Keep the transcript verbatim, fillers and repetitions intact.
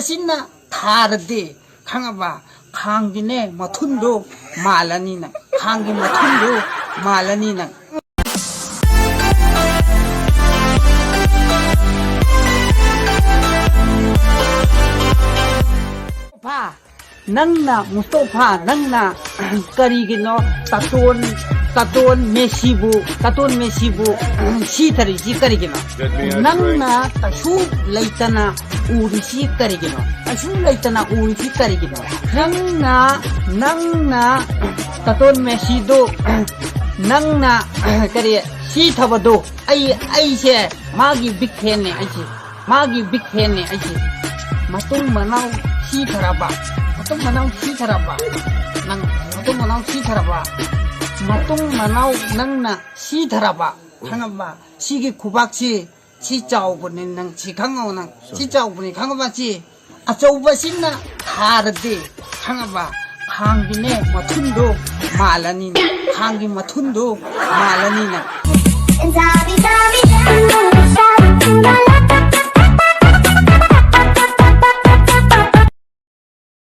ꯆꯤꯟꯅ ꯊꯥꯔꯗꯤ, ꯈꯪꯉꯕ? ꯈꯥꯡꯒꯤꯅꯦ ꯃꯊꯨꯟꯗꯣ ꯃꯥꯜꯂꯅꯤ ꯅꯪ꯫ ꯈꯥꯡꯒꯤ ꯃꯊꯨꯟꯗꯣ ꯃꯥꯜꯂꯅꯤ ꯅꯪ꯫ ꯐꯥ, ꯅꯪꯅ, ꯃꯨꯁꯇꯣꯐꯥ, ꯅꯪꯅ ꯀꯔꯤꯒꯤꯅꯣ ꯇꯥꯇꯣꯟ, ꯇꯥꯇꯣꯟ ꯃꯦꯁꯤꯕꯨ, ꯇꯥꯇꯣꯟ ꯃꯦꯁꯤꯕꯨ ꯁꯤꯊꯔꯤꯁꯤ ꯀꯔꯤꯒꯤꯅꯣ? ꯅꯪꯅ ꯀꯩꯁꯨ ꯂꯩꯇꯅ ꯎꯔꯤꯁꯤ ꯀꯔꯤꯒꯤꯅꯣ? ꯀꯩꯁꯨ ꯂꯩꯇꯅ ꯎꯔꯤꯁꯤ ꯀꯔꯤꯒꯤꯅꯣ? ꯅꯪꯅ, ꯅꯪꯅ ꯇꯥꯇꯣꯟ ꯃꯦꯁꯤꯗꯨ, ꯅꯪꯅ ꯀꯔꯤ ꯁꯤꯊꯕꯗꯨ, ꯑꯩ, ꯑꯩꯁꯦ ꯃꯥꯒꯤ big fanꯅꯦ ꯑꯩꯁꯦ꯫ ꯃꯥꯒꯤ big fanꯅꯦ ꯑꯩꯁꯦ꯫ ꯃꯇꯨꯡ ꯃꯅꯥꯎ ꯁꯤꯊꯔꯕ, ꯃꯇꯨꯡ ꯃꯅꯥꯎ ꯁꯤꯊꯔꯕ, ꯅꯪ ꯃꯇꯨꯡ ꯃꯅꯥꯎ ꯁꯤꯊꯔꯕ, ꯃꯇꯨꯡ ꯃꯅꯥꯎ ꯅꯪꯅ ꯁꯤꯊꯔꯕ, ꯈꯪꯉꯕ? ꯁꯤꯒꯤ ꯈꯨꯕꯥꯛꯁꯤ, ꯁꯤ ꯆꯥꯎꯕꯅꯤ ꯅꯪ, ꯁꯤ ꯈꯪꯉꯣ ꯅꯪ, ꯁꯤ ꯆꯥꯎꯕꯅꯤ ꯈꯪꯉꯕ? ꯁꯤ ꯑꯆꯧꯕꯁꯤꯅ ꯊꯥꯔꯗꯤ, ꯈꯪꯉꯕ? ꯈꯥꯡꯒꯤꯅꯦ ꯃꯊꯨꯟꯗꯣ ꯃꯥꯜꯂꯅꯤꯅ, ꯈꯥꯡꯒꯤ ꯃꯊꯨꯟꯗꯣ ꯃꯥꯜꯂꯅꯤꯅ꯫